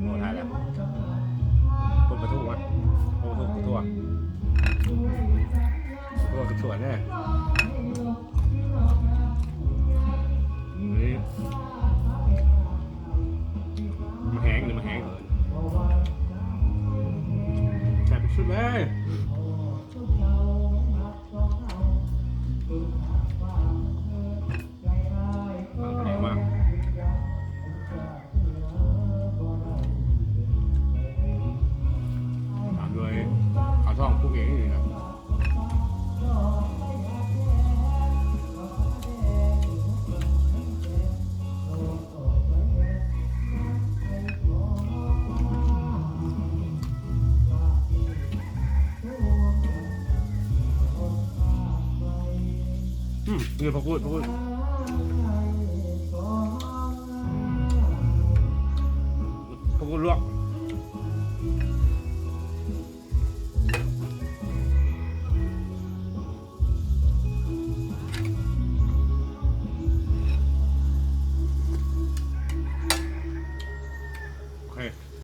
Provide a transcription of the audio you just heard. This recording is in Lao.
ໂອ້ ຖ່າຍແລ້ວ ເປີດປະຕູມາ ເປີດປະຕູ ປະຕູ ປະຕູກັບສວນເດ້. ນີ້ ມາແຮງ ນີ້ມາແຮງ ແຊບທີ່ສຸດເລີຍ. ຕາມດ້ວຍ ເຂົ້າທ້ອງປຸກເອງນີ້ນະ. ອືມ ນີ້ ຜັກກູດ ຜັກກູດ ຜັກກູດລວກ.